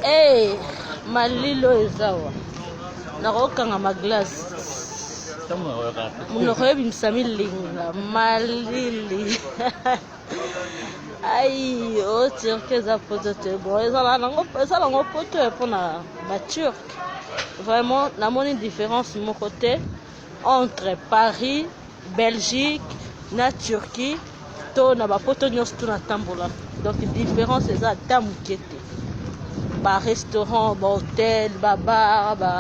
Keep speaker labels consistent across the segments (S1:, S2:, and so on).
S1: Hey, eh, malilo eza wa nakokanga maglace monoko ebimisa milinga malili ai o oh, turki eza poto te bon ezala nango poto ya mpona baturke vraiment namoni différence moko te entre paris belgique na turquie to na bapoto nyonso to natambola donc différence eza ata moke te barestaurant bahotel babar ba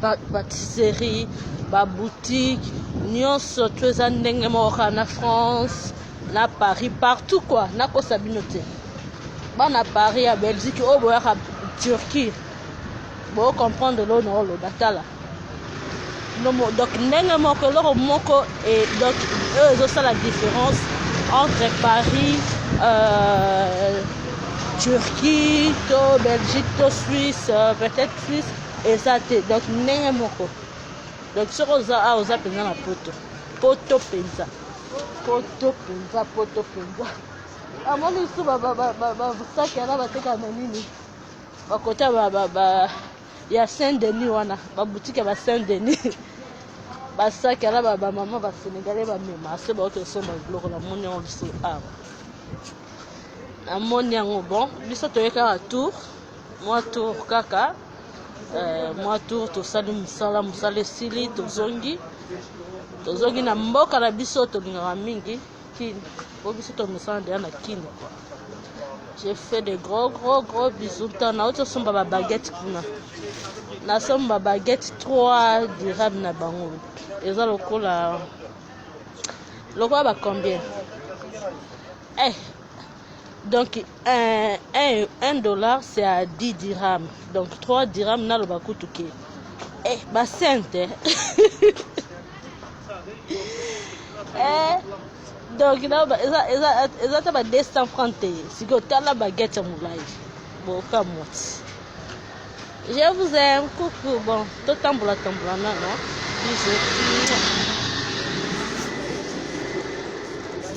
S1: bapatisserie baboutique nyonso to eza ndenge moko kaka na france na paris partout kua nakosa bino te bana paris ya belgique oyo boyaka turquie bocomprendre loo na oloba tala donc ndenge moko eloko moko e, donc oyo ezosala différence entre paris euh, turquie to belgique to suisse euh, peut-être suisse eza te donc ndenge moko donc soki oza awa oza mpenza na poto poto mpenza poto mpenza poto mpenza amoni lisusu basaki yana batekaka na nini bakota ya saint denis wana babutike ya ba saint denis basaki ala bamama basenegalais bamema se baoki osomba biloko namoni yango lisusu awa namoni yango bon biso toye kaka tour mwa tour kaka euh, mwa tour tosali mosala mosala esili tozongi tozongi na mboka na biso tolingaka mingi kin po biso tomesana deja na kin quoi j'ai fait de gros gros gros bisous ntango nauti osomba babaguette kuna nasomba baguette 3 dirham na bango eza lokola lokola ba combien eh donc un, un, un dollar c'est à 10 dirham donc 3 dirham naloba kutu ke eh basente eh donc eza ata ba 200 franc te sikoyo tala baguette ya molai bokamwa ti je vous aime coucou bon totambola tambola nano bisous.